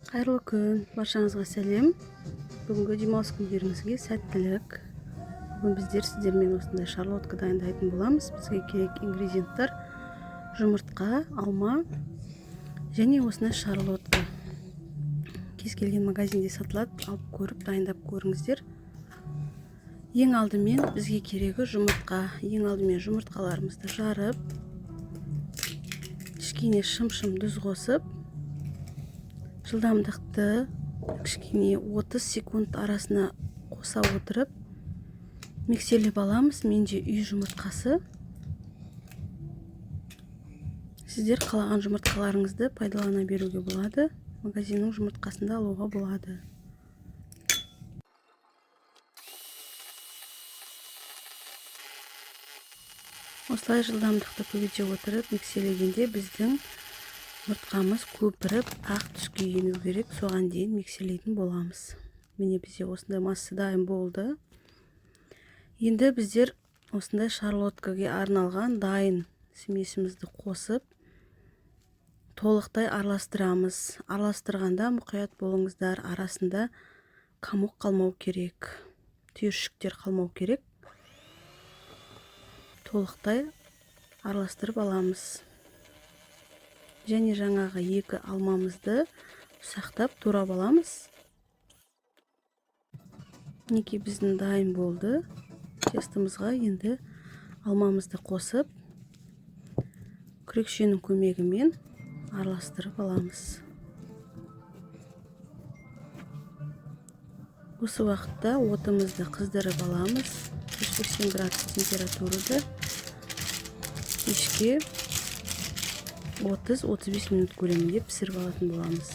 Қайырлы күн, баршаңызға сәлем. Бүгінгі демалыс күндеріңізге сәттілік. Бүгін біздер сіздермен осындай шарлотка дайындайтын боламыз. Бізге керек ингредиенттер: жұмыртқа, алма және осындай шарлотка. Кез келген магазинде сатылады, алып көріп, дайындап көріңіздер. Ең алдымен бізге керегі жұмыртқа. Ең алдымен жұмыртқаларымызды жарып, кішкене шым-шым тұз қосып, жылдамдықты кішкене 30 секунд арасына қоса отырып миксерлеп аламыз. Менде үй жұмыртқасы. Сіздер қалаған жұмыртқаларыңызды пайдалана беруге болады. Магазиннің жұмыртқасын да алуға болады. Осылай жылдамдықты көбейте отырып миксерлегенде біздің жұмыртқамыз көпіріп ақ түске ену керек. Соған дейін миксерлейтін боламыз. Міне, бізде осындай масса дайын болды. Енді біздер осындай шарлоткаға арналған дайын смесімізді қосып толықтай араластырамыз. Араластырғанда мұқият болыңыздар, арасында комок қалмау керек, түйіршіктер қалмау керек. Толықтай араластырып аламыз. Және жаңағы екі алмамызды ұсақтап турап аламыз. Мінекей, біздің дайын болды. Тестомызға енді алмамызды қосып, күрекшенің көмегімен араластырып аламыз. Осы уақытта отымызды қыздырып аламыз. 180 градус температурада пешке 30-35 минут көлемінде пісіріп алатын боламыз.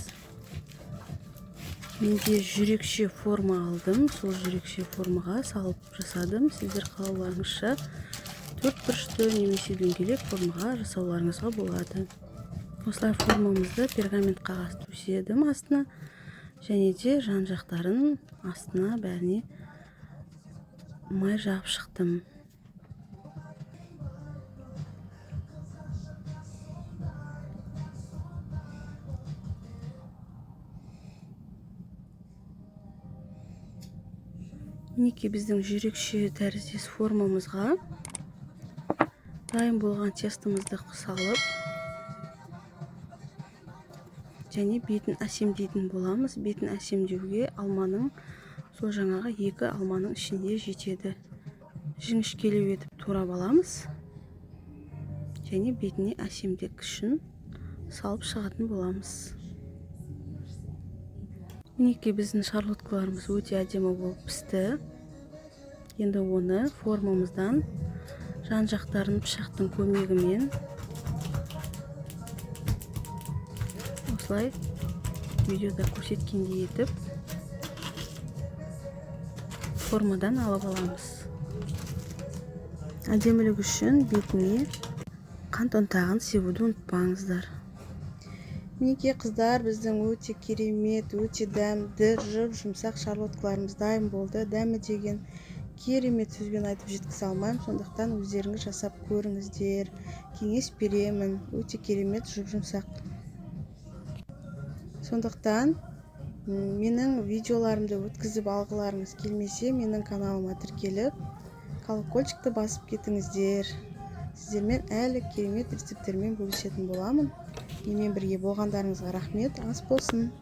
Менде жүрекше форма алдым. Сол жүрекше формаға салып жасадым. Сіздер қалауларыңызша төрт бұрышты немесе дөңгелек формаға жасауларыңызға болады. Осылай формамызды пергамент қағаз төседім астына, және де жан жақтарын астына бәріне май жағып шықтым. Мінекей, біздің жүрекше тәріздес формамызға дайын болған тестомызды салып, және бетін әсемдейтін боламыз. Бетін әсемдеуге алманың, сол жаңағы екі алманың ішінде жетеді. Жіңішкелеу етіп турап аламыз. Және бетіне әсемдік үшін салып шығатын боламыз. Мінекей, біздің шарлоткаларымыз өте әдемі болып пісті. Енді оны формамыздан жан жақтарын пышақтың көмегімен осылай видеода көрсеткендей етіп формадан алып аламыз. Әдемілік үшін бетіне қант ұнтағын себуді ұмытпаңыздар. Мінекей, қыздар, біздің өте керемет, өте дәмді, жұп-жұмсақ шарлоткаларымыз дайын болды. Дәмі деген керемет, сөзбен айтып жеткізе алмаймын, сондықтан өздеріңіз жасап көріңіздер. Кеңес беремін, өте керемет, жұп-жұмсақ. Сондықтан менің видеоларымды өткізіп алғыларыңыз келмесе, менің каналыма тіркеліп, колокольчикті басып кетіңіздер. Сіздермен әлі керемет рецепттермен бөлісетін боламын. Менімен бірге болғандарыңызға рахмет. Ас болсын.